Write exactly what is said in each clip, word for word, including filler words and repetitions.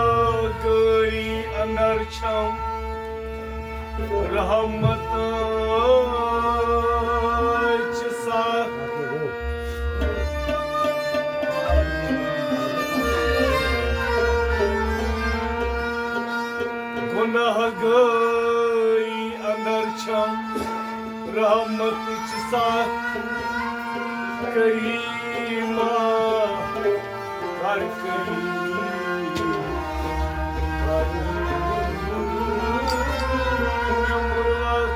گناہگاری اندر چھم رحمت۔ چھم رحمتٕچ ساتھ کریٖما، کر کریٖم، کر مےٚ مُراد۔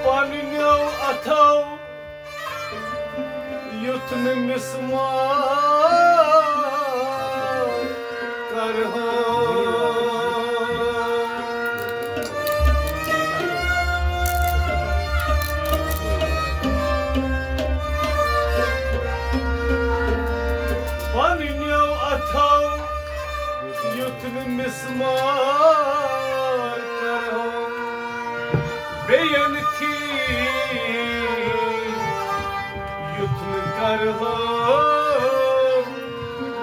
پننیو اتھو یُتھ نہٕ مسمار کرہو۔ پننیو اتھو یُتھ نہٕ مسمار کرہو۔ بیٚین تھی یُتھ نہٕ کرہو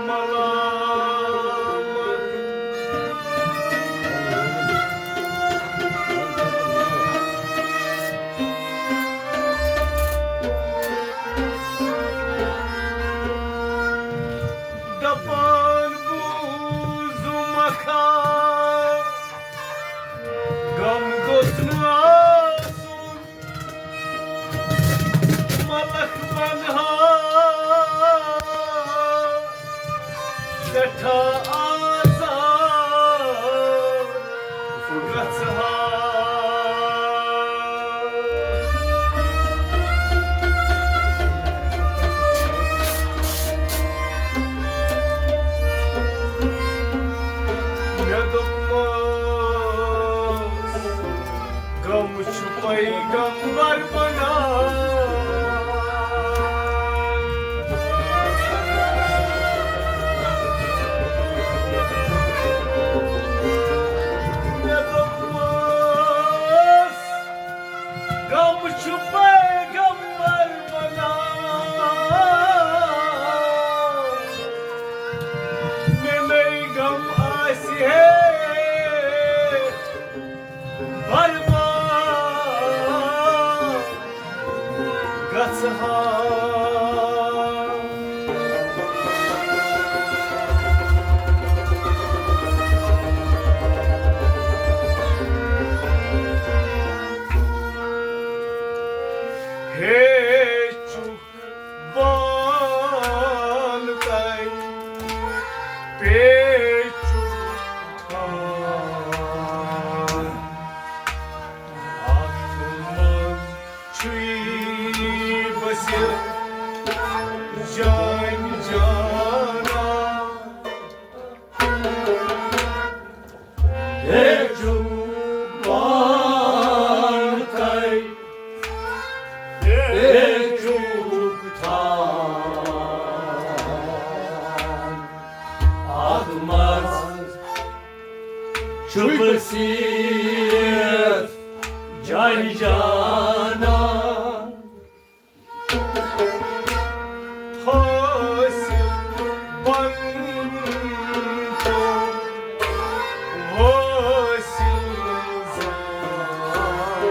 ملامت۔ دپان بوٗزُمکھا، غم گوٚژھ نہٕ آسُن ملک بنہا، سٮ۪ٹھاہ آزار گژھٕ ہا۔ مےٚ دوٚپمَس، غم چھُ پیغمبر بنان۔ مےٚ دوٚپمَس، غم چھُ پیغمبر بنان۔ مےٚ نَے غم آسہِ ہے برباد گژھٕ ہا۔ ہے چُک بال تَے پیچُک تھان۔ اَتھ منٛز چھُے بٔسِتھ جان جانا۔ ہیٚچھُکھ پانہٕ تھَے، ہیٚچھُکھ تھان۔ اَتھ منٛز چھُ بٔسِتھ جان جانا۔ حٲصِل بنتو حٲصِل زان۔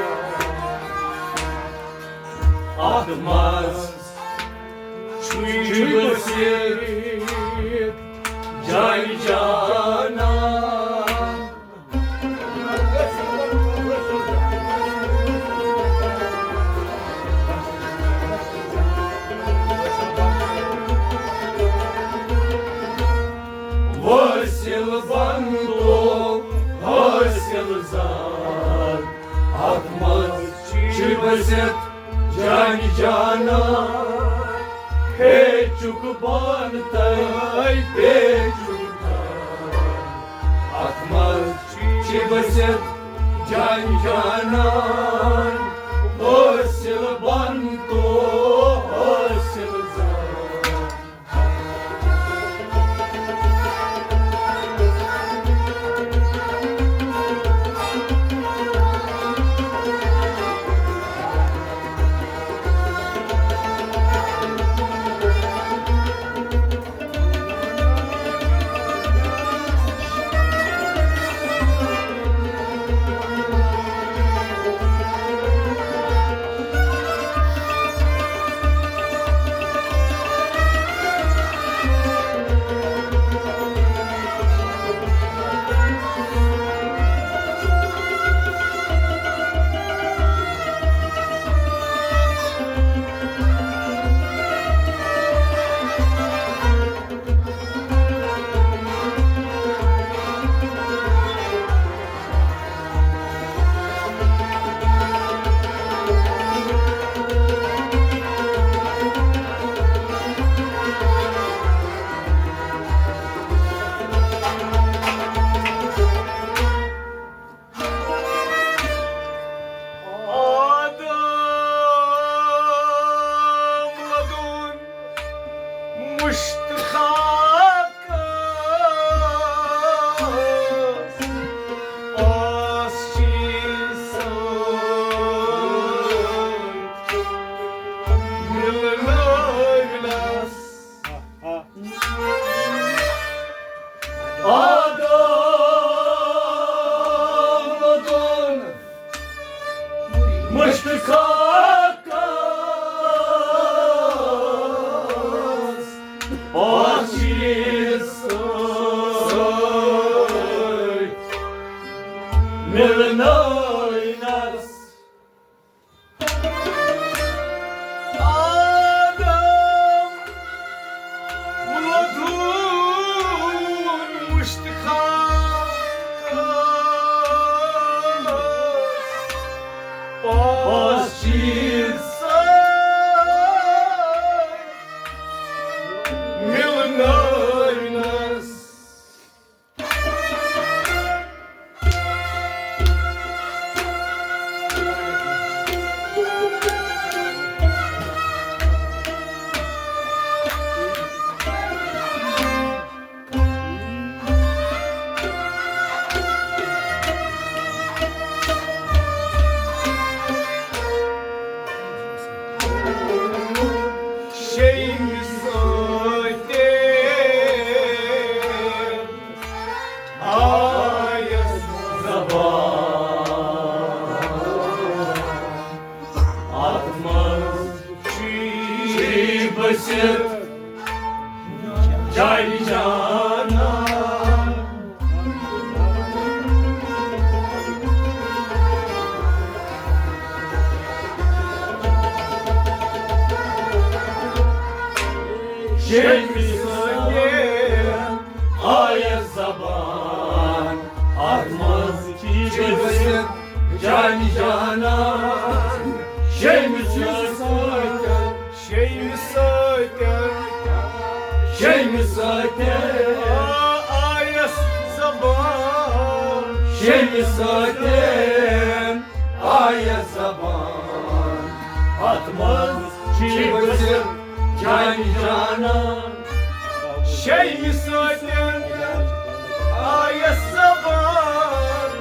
اَتھ منٛز چھُے بٔسِتھ جان جانا۔ حٲصِل بنتو حٲصِل زان۔ اَتھ منٛز چھُے بٔسِتھ جان جانا۔ ہیٚچھُکھ پانہٕ تَے، ہیٚچھُکھ تھَے۔ اَتھ منٛز چھِ بٔسِتھ جان جانان، حٲصِل بنتو حٲصِل زان۔ لٲگنَس۔ آدم لوٚگُن مُشکہِ خاکَس، پاس چیٖز سۭتۍ مِلنٲونَس۔ آدم لوٚدُن مُشکہِ خاکَس، پاس چیٖز سۭتۍ مِلنٲونَس۔ شیٚیِمہِ سۭتۍ آیس زبان۔ اتھ منٛز چھی بٔسِتھ جانہِ جانان۔ شیٚیِمہِ سۭتۍ آیس زبان، اتھ منٛز چھی بٔسِتھ جانہِ جانان۔ شیٚیِمہِ سۭتۍ، شیٚیِمہِ سۭتۍ، شیٚیِمہِ سۭتۍ آیس زبان۔ شیٚیِمہِ سۭتۍ آیس زبان، اتھ منٛز چھی بٔسِتھ جانہِ جانان۔ شیٚیِمہِ سۭتۍ آیس زبان،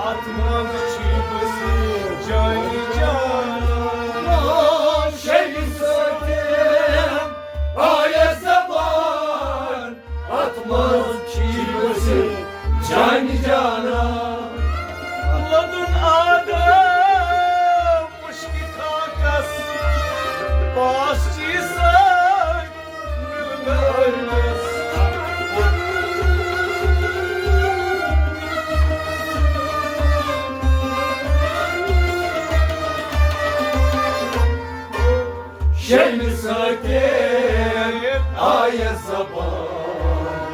اتھ منٛز چھی بٔسِتھ جانہِ جانان۔ شیٚیِمہِ سۭتۍ آیس زبان، اتھ منٛز چھی بٔسِتھ جانہِ جانان۔ لوٚدُن آدم مُشکہِ خاکس، پاس چیٖز سۭتۍ مِلنٲونس۔ شیٚیِمہِ سۭتۍ آیس زبان،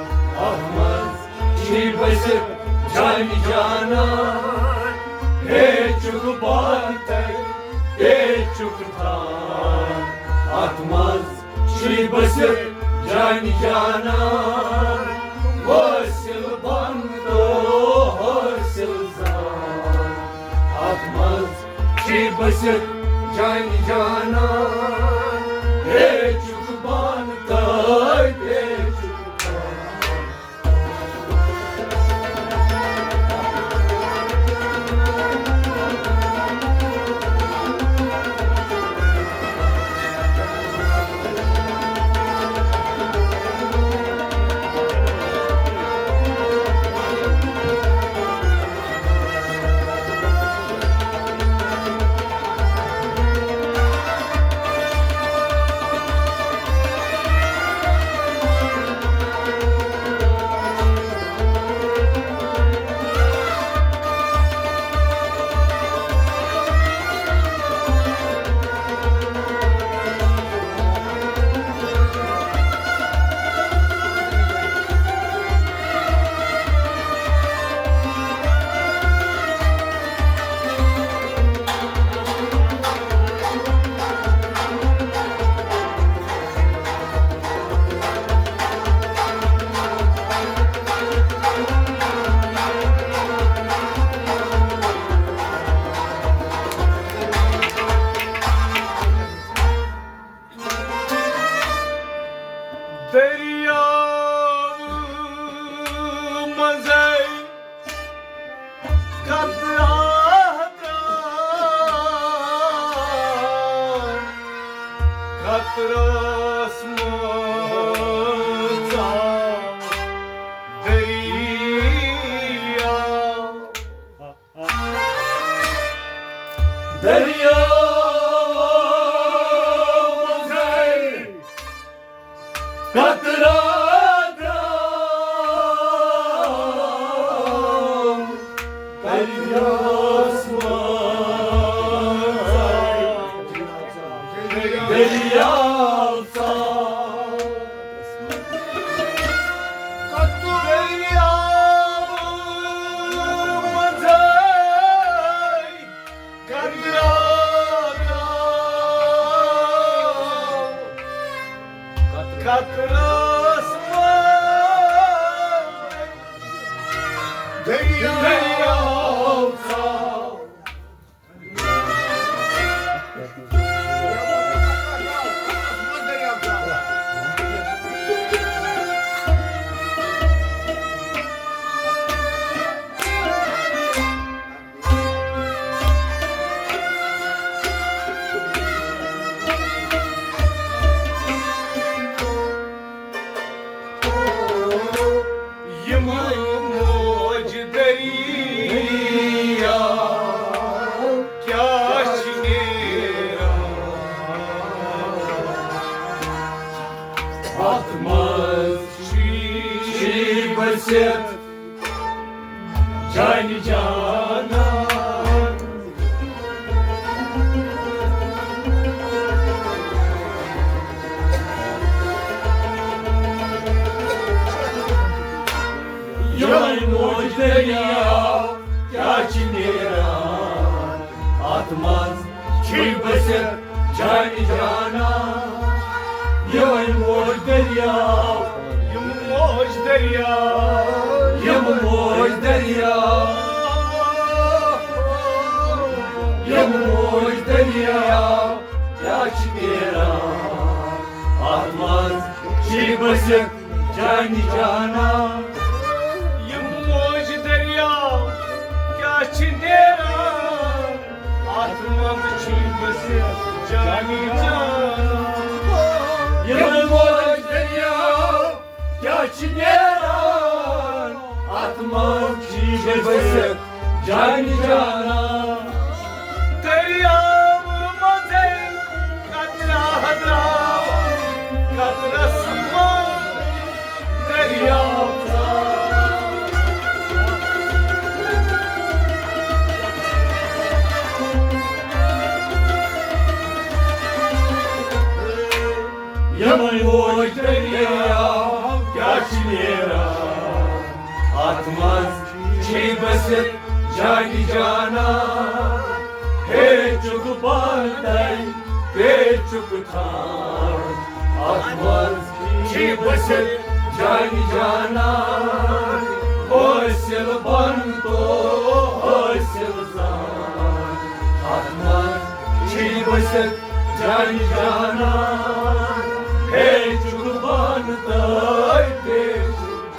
اتھ منٛز چھی بٔسِتھ جانہِ جانان۔ پیچُک بنٛد تہٕ پیچُک تھان، اتھ منٛز چھی بٔسِتھ جانہِ جانان۔ حٲصِل بنٛد تہٕ حٲصِل زان، اتھ منٛز چھی بٔسِتھ جانہِ جانان۔ پیچُک بنٛد تہٕ پیچُک تھان۔ دٔریاو منٛزَے قطرٕ آہ درٛاو، قطرس منٛز آو دریا۔ دریا منٛزے قطرہ درٛاو، دریاہس منٛز آو دریاو ژاو۔ دریاو منٛزے قطرہ درٛاو، قطرس منٛز دریاو ژاو۔ یِم موج دریا کیٛاہ چھِ نیران اَتھ منٛز؟ چھی بٔسِتھ جانہِ جانا۔ یِمَے موج دٔریاو کیٛاہ چھِ نیران اَتھ منٛز؟ چھی بٔسِتھ جانہِ جانا۔ یِمَے موج دٔریاو، یِم موج دٔریاو، یِم موج دٔریاو، یِم موج دٔریاو کیٛاہ چھِ نیران اَتھ منٛز؟ چھی بٔسِتھ جانہِ جانا۔ یِم موج دٔریاو کیٛاہ چھِ نیران اَتھ منٛز؟ چھی بٔسِتھ جانہِ جانا۔ یِم موج دٔریاو کیٛاہ چھِ نیران اَتھ منٛز؟ چھی بٔسِتھ جانہِ جانا۔ دٔریاو منٛزَے قطرہ درٛاو، قطرس منٛز دٔریاو ژاو۔ یِمَے موج دٔریاو کیٛاہ چھِ نیران اَتھ منٛز؟ چھی بٔسِتھ جانہِ جانا۔ ہے چُک پانہٕ تَے، ہے چُک تھان اَتھ منٛز۔ چھی بٔسِتھ جانہِ جانا۔ حٲصِل بَن تو حٲصِل زان اَتھ منٛز۔ چھی بٔسِتھ جانہِ جانا۔ ہے چُک پانہٕ تَے، ہے چُک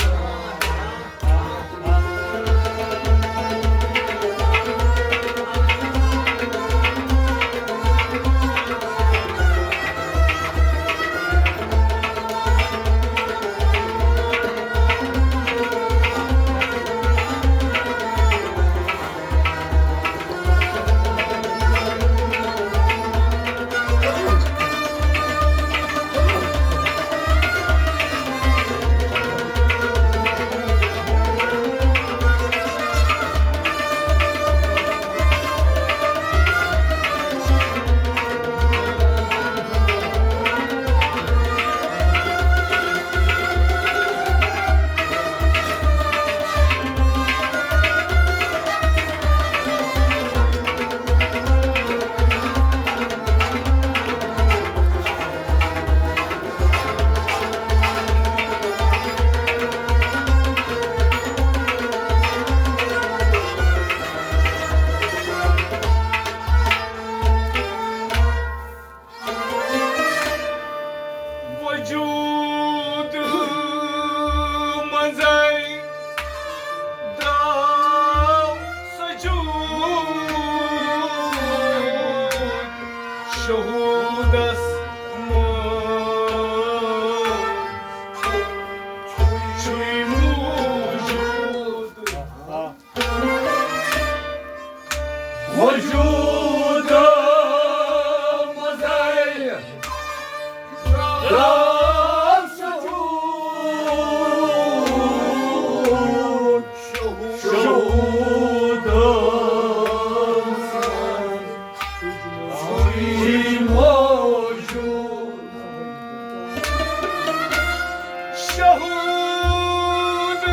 شہود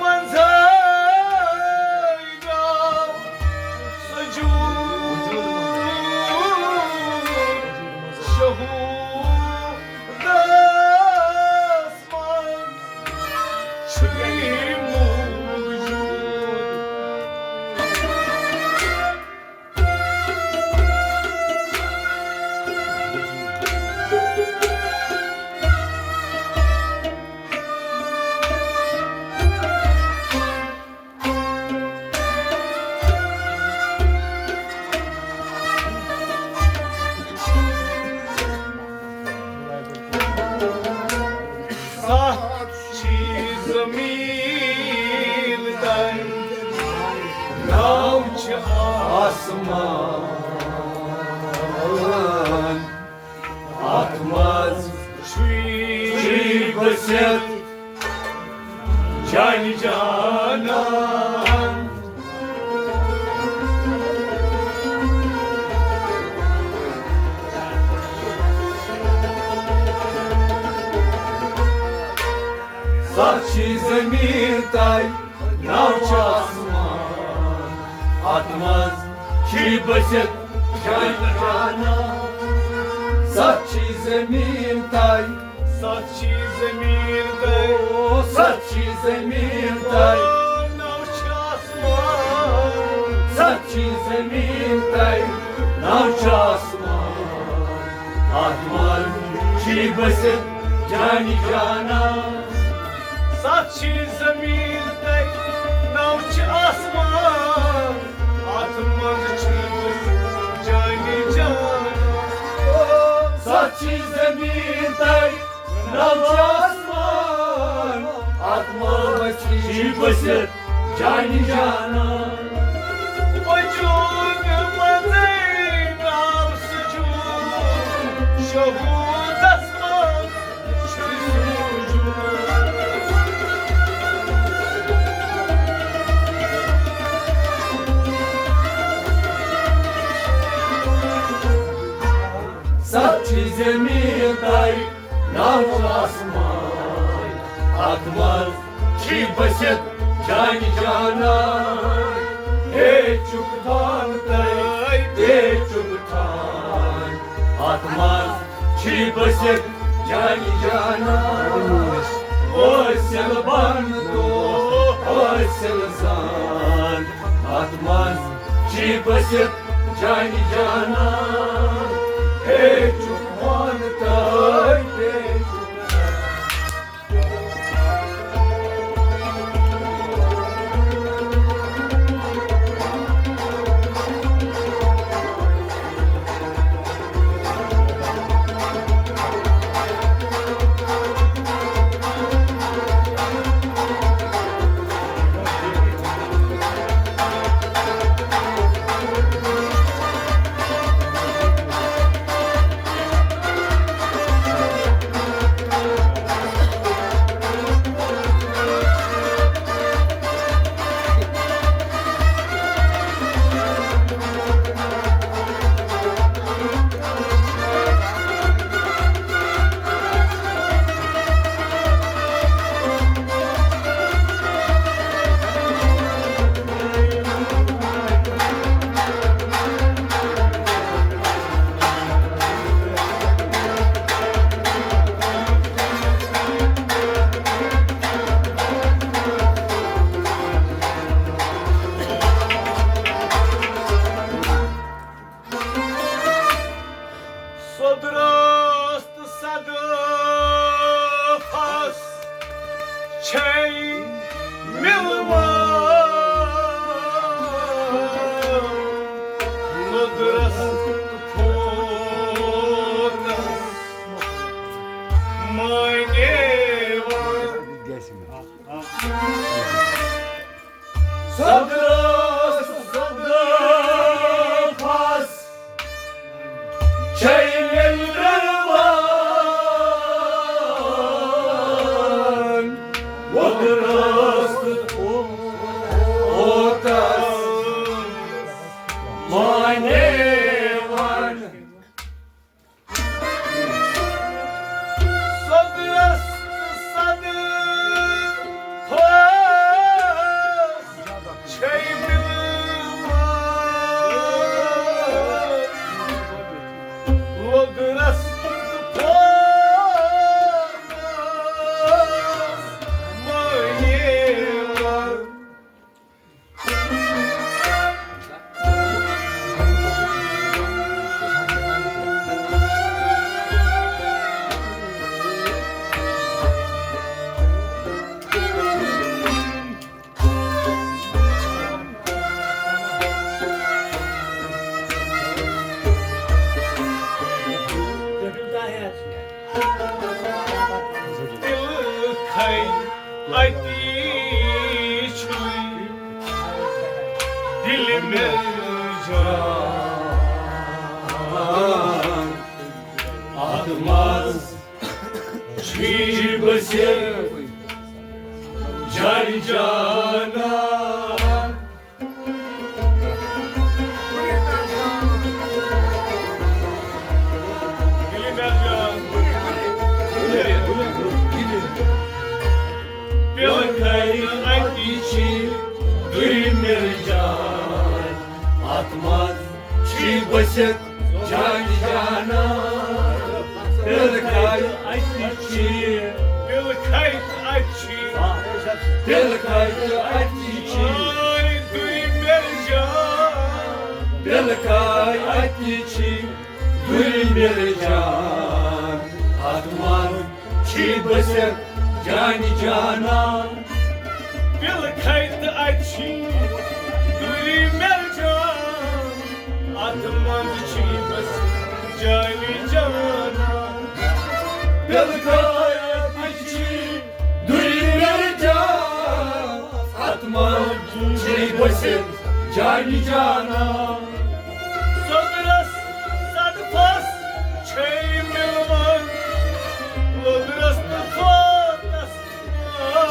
منٛزے درٛاو سجود۔ شہودس منٛز چھُے موجود۔ سَتھ چھی زٔمیٖن تَے، نَو چھِ آسمان۔ اَتھ منٛز چھُے بٔسِتھ جانہِ جانان۔ سَتھ چھی زٔمیٖن تَے، نَو چھِ آسمان۔ اَتھ منٛز چھُے بٔسِتھ جانہِ جانان۔ سَتھ چھی زٔمیٖن تَے، سَتھ چھی زٔمیٖن تَے۔ او، سَتھ چھی زٔمیٖن تَے۔ نَو چھِ آسمان۔ سَتھ چھی زٔمیٖن تَے، نَو چھِ آسمان۔ اَتھ منٛز چھُے بٔسِتھ جانہِ جانان۔ سَتھ چھی زٔمیٖن تَے، نَو چھِ آسمان۔ اَتھ منٛز چھُے بٔسِتھ جانہِ جانان۔ سَتھ چھی زٔمیٖن تَے، نَو چھِ آسمان۔ اَتھ منٛز چھُے بٔسِتھ جانہِ جانان۔ وجود منٛزے درٛاو سجود، شہودس منٛز چھُے سجود۔ سَتھ چھی زٔمیٖن تَے، نَو چھِ آسمان۔ اَتھ منٛز چھُے بٔسِتھ جانہِ جانان۔ ہے چُک تھان تَے، ہے چُک تھان۔ اَتھ منٛز چھُے بٔسِتھ جانہِ جانان۔ حٲصِل بَن تو حٲصِل زان۔ اَتھ منٛز چھُے بٔسِتھ جانہِ جانان۔ ہے چُک تھان تَے، ہے چُک سۄدرس تہٕ صدفس چھے مِلوان۔ نُدرس تہٕ پھوتس مانیوان۔ سۄدرس تہٕ صدفس چھے مِلوان۔ وۄدرس تہٕ دِل کھے اَتی چھُے دِلہِ مےٚ جان۔ اَتھ منٛز چھُے بٔسِتھ جان جانا۔ دِلہِ مےٚ جان۔ دِلہِ مےٚ جان۔ دِلہِ مےٚ جان۔ دِلہِ مےٚ جان۔ دِلہِ مےٚ جان۔ اَتھ منٛز چھُے بٔسِتھ جان جانا۔ دِل کھے اَتہِ چھُے۔ دِل کھے اَتہِ چھُے۔ دِل کھے اَتہِ چھُے۔ آے دُے مےٚ جان۔ دِل کھے اَتہِ چھُے۔ دُے مےٚ جان۔ اَتھ منٛز چھُے بٔسِتھ جان جانا۔ دِل کھے اَتہِ چھُے۔ دُے مےٚ جان۔ اَتھ منٛز چھُے بٔسِتھ جان جانا۔ دِل کھے اَتہِ چھُے۔ دُے مےٚ جان۔ اَتھ منٛز چھُے بٔسِتھ جان جانا۔ سوٚدرس صدفس چھے مِلوان، لوٚدرس تہٕ فوتس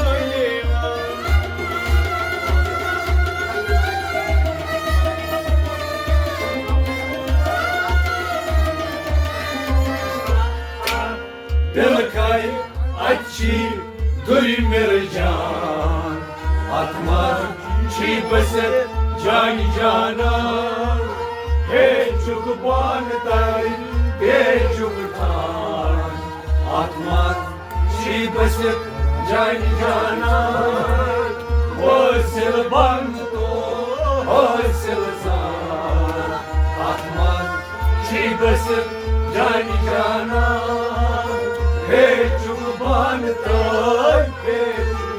مانیوان۔ دِل کھے اَتہِ چھُے دُے مےٚ جان۔ اَتھ منٛز چھُے بٔسِتھ جان جانا۔ ہے چھُکھ پانہٕ تَے، ہے چھُکھ ٹھان۔ اَتھ منٛز چھُے بٔسِتھ جان جانا۔ حٲصِل بنٛد تو حٲصِل زان۔ اَتھ منٛز چھُے بٔسِتھ جان جانا۔ ہے چھُکھ پانہٕ تَے، ہے چھُکھ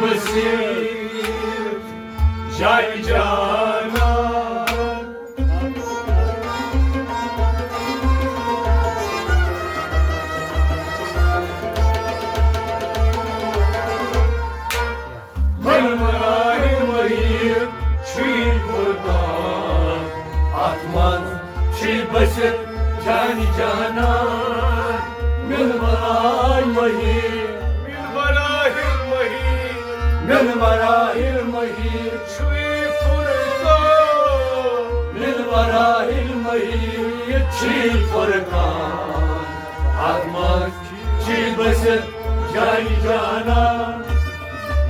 بسیت جان جانا۔ من مراحل مہیر چھی فرقان، اتھ منز چھی بسیت جان جانا۔ من مراحل مہیر، من مراحل مہیر، من مراحل مہیر چھی فرقان، من مراحل مہیر چھی فرقان، اتھ منز چھی بسیت جان جانا۔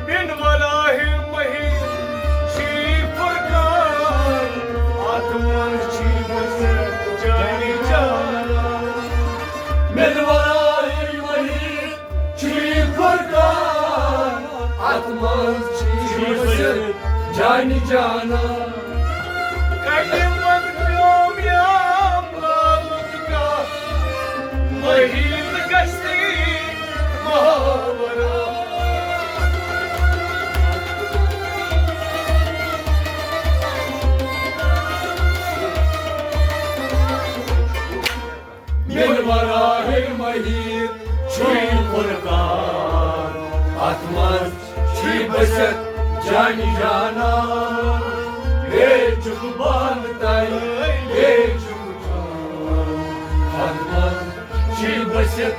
من مراحل مہیر چھی فرقان، اتھ منز چھی بسیت جان جانا۔ من مراحل مہیر چھی فرقان، اتھ منز چھی بسیت جان جانا۔ کلمن پیوم یا مالک کا مہین گشتی محاورہ۔ من مراحل مہیر چھی فرقان، اتھ منز چھی بسیت جان جانا۔ بیچک بان تائی، بیچک جان، اتھ منز چھی بسیت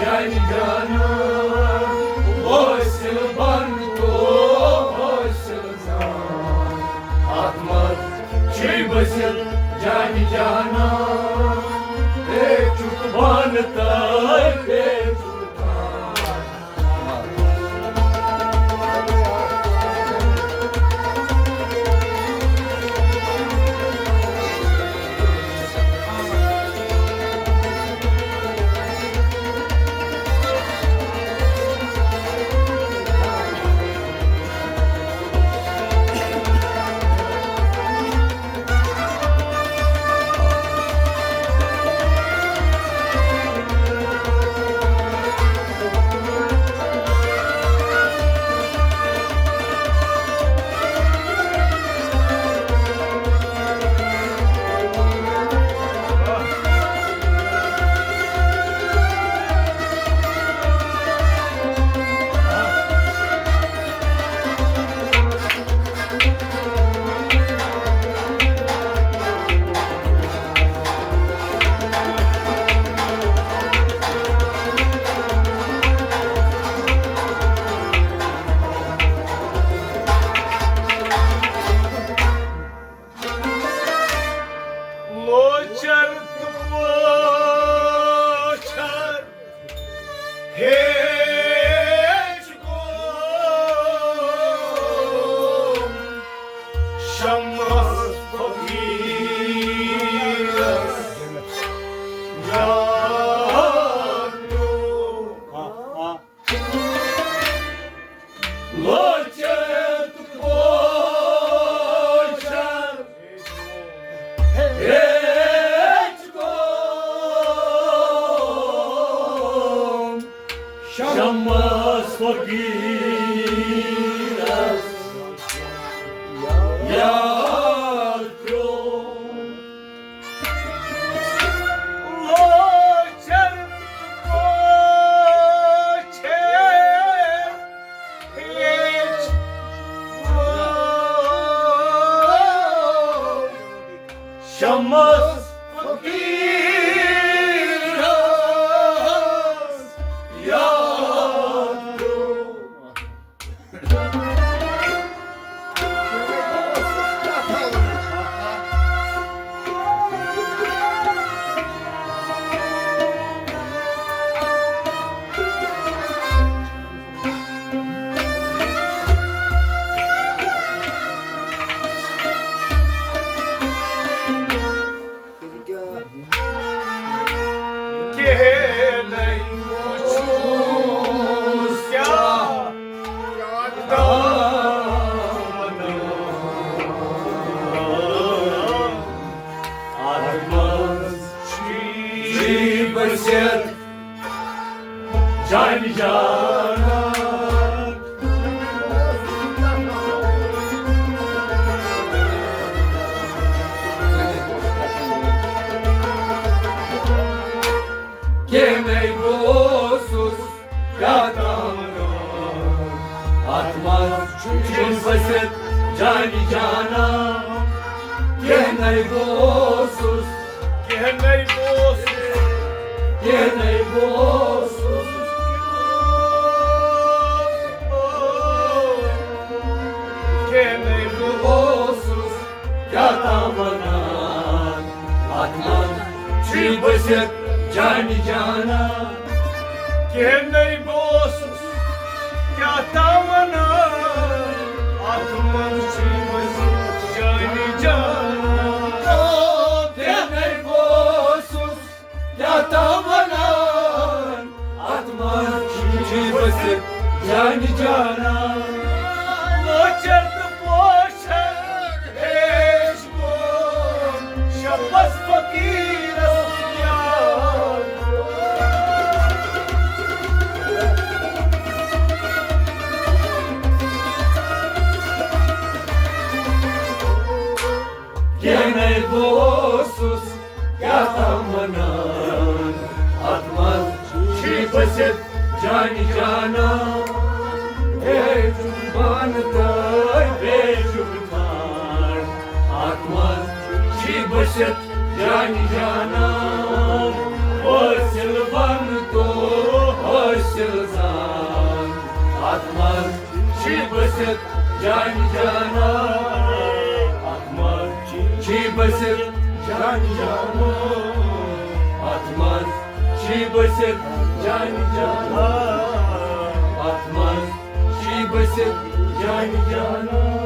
جان جانا۔ حاصل بان تو حاصل اتھ منز چھی بسیت جان جانا۔ بیچک بان تائی، بیچک جان۔ لوچر تہٕ پوچھر ہیچ گوم شمس فقیرس یاد پیوم۔ لوچر تہٕ پوچھر ہیچ گوم شمس فقیرس یاد پیوم۔ لوچر پوچھر ہیچ گوم شمس فقیرس یاد پیوم۔ کہینۍ وُچھُس کیٛاہ دامن۔ اتھ منز چھی بسیت جان جانا۔ جانا، کینٛہہ نَے بہٕ اوسُس، کینٛہہ نَے بہٕ اوسُس، کینٛہہ نَے بہٕ اوسُس، کینٛہہ نَے بہٕ اوسُس، کیٛاہ تام وَنان۔ اَتھ منٛز چھُے بٔسِتھ جانہِ جانا، کینٛہہ نَے بہٕ اوسُس، کیٛاہ تام وَنان۔ اَتھ منٛز چھُے بٔسِتھ جانہِ جانا۔ او، کینٛہہ نَے بہٕ اوسُس، کیٛاہ تام وَنان۔ اَتھ منٛز چھُے بٔسِتھ جانہِ جانا۔ لۄچر تہٕ پوچھر ہیٚچھ گوٚو شبس فقیرس یاد۔ کینٛہہ نَے بہٕ اوسُس، کیٛاہ تام وَنان۔ اَتھ منٛز چھُے بٔسِتھ جانہِ جانا۔ ہیٚچھ بانہٕ تہٕ بیٚیہِ چھُکھ ٹھانٛڈ۔ اَتھ منٛز چھُے بٔسِتھ جانہِ جانا۔ حٲصِل بانہٕ تہٕ حٲصِل زان۔ اَتھ منٛز چھُے بٔسِتھ جانہِ جانا۔ اَتھ منٛز چھُے بٔسِتھ جانہِ جانا۔ اَتھ منٛز چھُے بٔسِتھ جانہِ جانا۔ اَتھ منٛز چھُے بٔسِتھ جانہِ جانا۔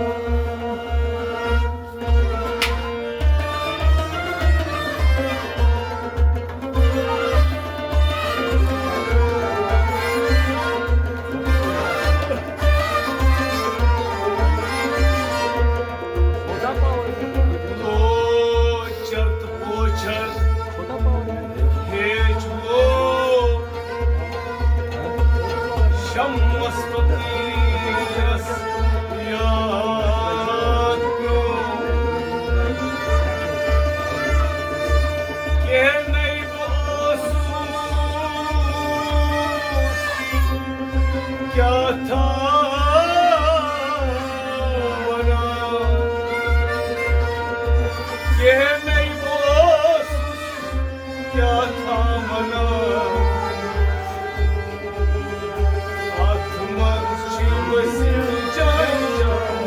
لوچر تہٕ پوچھر ہیٚچھ گوٚو شمس فقیرس یاد پیوٚو۔ کینٛہہ نَے بہٕ اوسُس، کیٛاہ تام وَنان۔ کینٛہہ نَے بہٕ اوسُس، کیٛاہ تام وَنان۔ اَتھ منٛز چھِ ؤسِتھ جان جان۔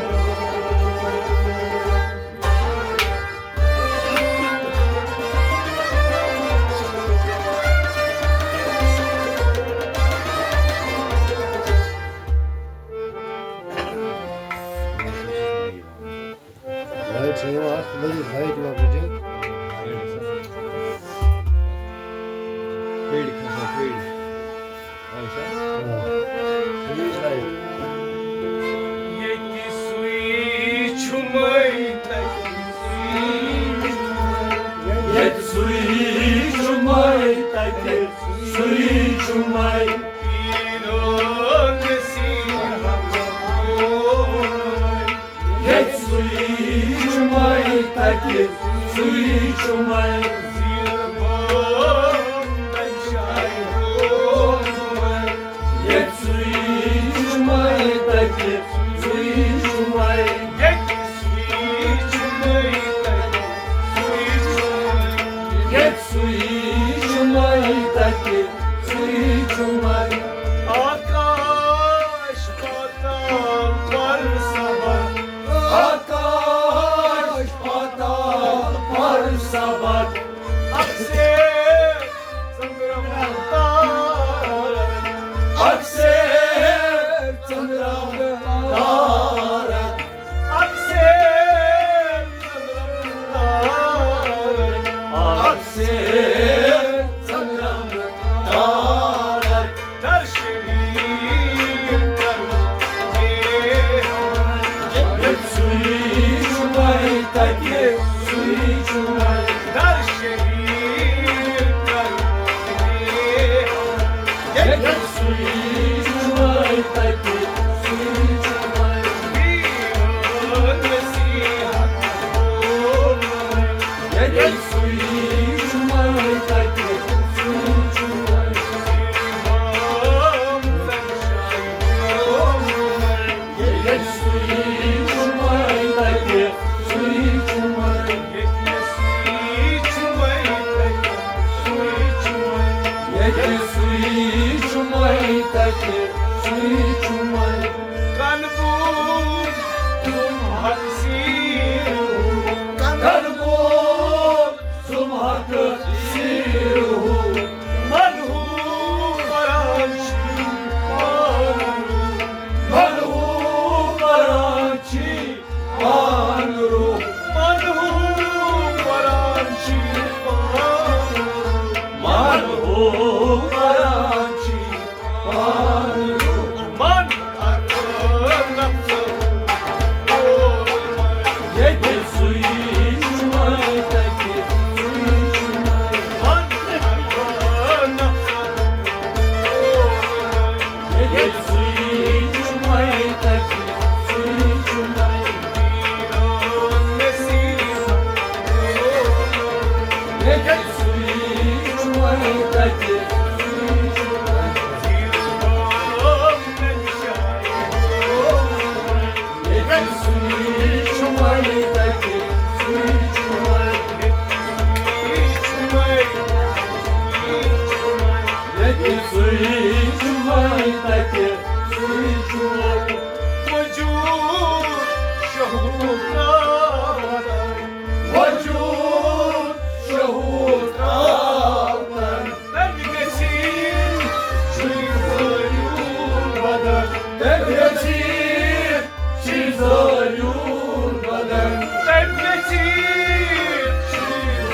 لایٹ چھےٚ یِوان اَتھ، ؤلِو لایٹ یِوان بٕجِتھ۔ کٔرۍ کھسان، کٔرۍ۔ ییٚتہِ سُے چھُ مَے تَتہِ، ییٚتہِ سُے چھُ مَے تَتہِ، سُے چھُ مَے۔ پیٖرو نصیٖحت۔ ییٚتہِ سُے چھُ مَے تَتہِ، سُے چھُ مَے۔ ییٚتہِ سُے چھُ مَے تَتہِ، سُے چھُ مَے۔ ییٚتہِ سُے چھُ مَے تَتہِ، سُے چھُ مَے۔ ییٚتہِ سُے چھُ مَے تَتہِ، سُے چھُ مَے۔ آکاش پاتال پر سبر۔ آکاش پاتال پر سبر۔ اکسے چندرم تارک۔ اکسے چندرم تارک۔ اکسے چندرم تارک۔ اکسے چندرم تارک۔ درشنی کر۔ ییٚتہِ سُے چھُ مَے تَتہِ، سُے چھُ مَے۔ درشنی کر۔ ییٚتہِ سُے چھُ مَے تَتہِ، سُے چھُ مَے۔ ییٚتہِ سُے چھُ مَے۔ ییٚتہِ سُے چھُ وۄنۍ تَتہِ، سُے چھُ وۄنۍ۔ ییٚتہِ سُے چھُ وۄنۍ تَتہِ، سُے چھُ وۄنۍ۔ ییٚتہِ سُے چھُ وۄنۍ تَتہِ، سُے چھُ وۄنۍ۔ ییٚتہِ سُے چھُ وۄنۍ تَتہِ، سُے چھُ وۄنۍ۔ ییٚتہِ سُے چھُ وۄنۍ تَتہِ، سُے چھُ وۄنۍ۔ وجود شہوٗد ترٛاوان۔ وجود شہوٗد ترٛاوان۔ تَمہِ گژھِ چھُے زٲیوٗل بدن۔ تَمہِ گژھِ چھُے زٲیوٗل بدن۔ تَمہِ گژھِ چھُے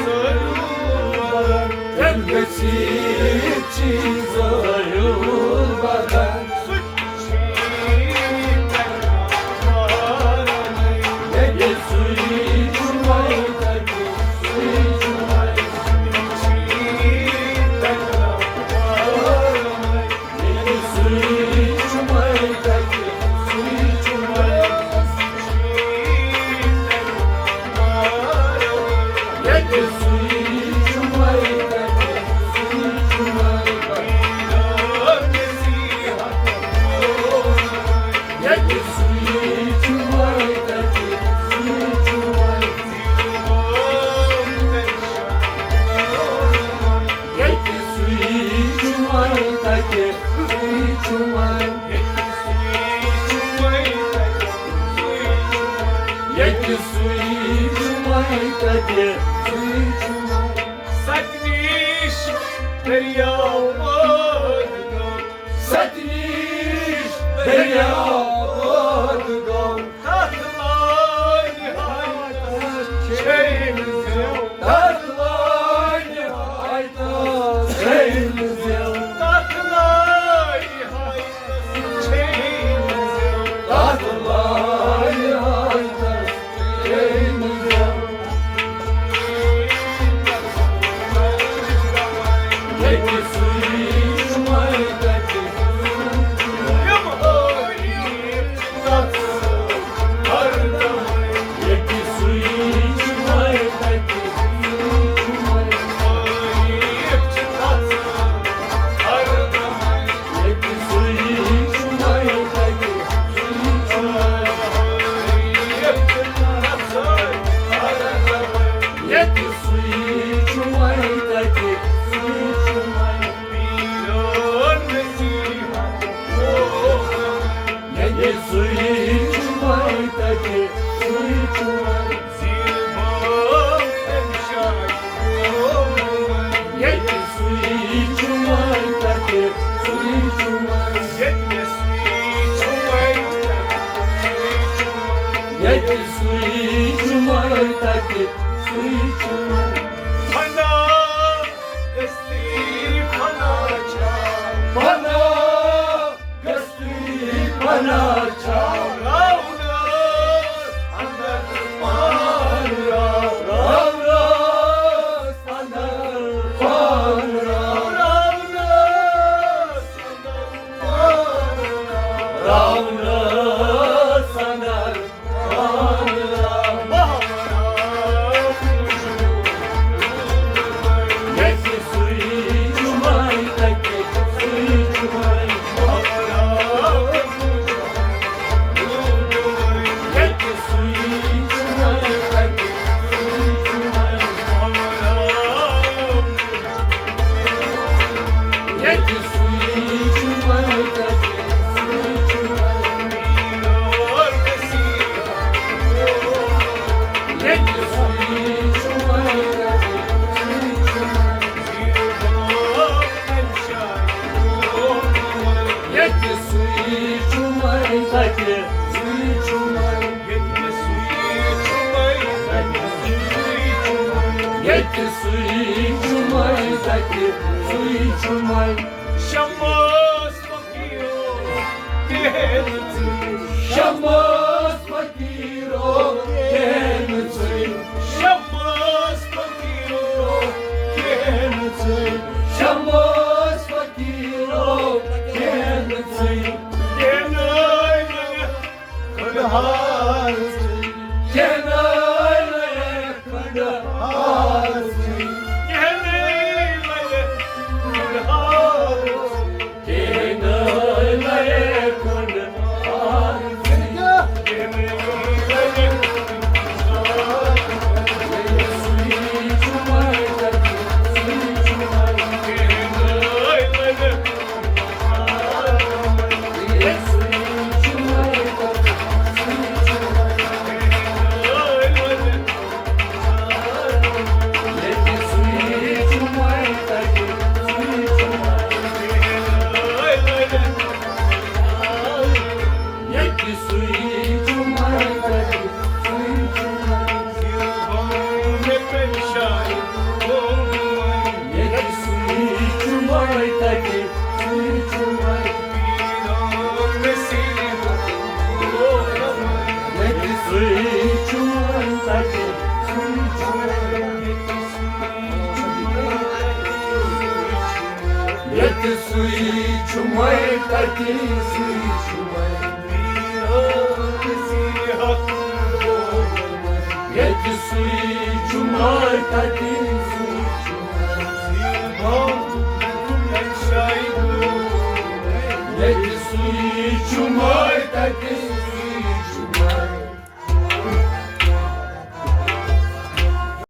زٲیوٗل بدن۔ تَمہِ گژھِ چھُے زٲیوٗل بدن۔ سُہ تہِ چھُے تَتہِ بارَن۔ ییٚتہِ سُے چھُ وۄنۍ تَتہِ، سُے چھُ وۄنۍ۔ ییٚتہِ سُے چھُ وۄنۍ تَتہِ، سُے چھُ وۄنۍ۔ ییٚتہِ سُے چھُ وۄنۍ تَتہِ، سُے چھُ وۄنۍ۔ ستنیش دٔریاو پٲدٕ گوٚو۔ ستنیش دٔریاو پٲدٕ گوٚو۔ تَتھ لٲنہِ ہایتَس چھیٚمۍ زٮ۪و۔ تَتھ لٲنہِ ہایتَس چھیٚمۍ زٮ۪و۔ تَتھ لٲنہِ ہایتَس چھیٚمۍ زٮ۪و۔ تَتھ لٲنہِ ہایتَس چھیٚمۍ زٮ۪و۔ ییٚتہِ سُے چھُ وۄنۍ تَتہِ۔ ییٚتہِ سُے چھُ وۄنۍ تَتہِ، سُے چھُ وۄنۍ۔ ییٚتہِ سُے چھُ وۄنۍ تَتہِ، سُے چھُ وۄنۍ۔ ییٚتہِ سُے چھُ وۄنۍ تَتہِ، سُے چھُ وۄنۍ۔ ییٚتہِ سُے چھُ وۄنۍ تَتہِ، سُے چھُ وۄنۍ۔ ییٚتہِ سُے چھُ وۄنۍ تَتہِ، سُے چھُ وۄنۍ۔ فنا گژھِ فنا چھا؟ فنا گژھِ فنا چھا؟ راونس اندر پان راو۔ راونس اندر پان راو۔ راونس اندر پان راو۔ راونس اندر ییٚتہِ سُے چھُ وۄنۍ تَتہِ، سُے چھُ وۄنۍ۔ ییٚتہِ سُے چھُ وۄنۍ تَتہِ، سُے چھُ وۄنۍ۔ ییٚتہِ سُے چھُ وۄنۍ تَتہِ، سُے چھُ وۄنۍ۔ شمس فقیٖرو، تیل ژٕ۔ شمس فقیٖرو، تیل تَتی سُے چھُ مَے۔ ییٚتہِ سُے چھُ مَے، تَتی سُے چھُ مَے۔ ییٚتہِ سُے چھُ مَے، تَتی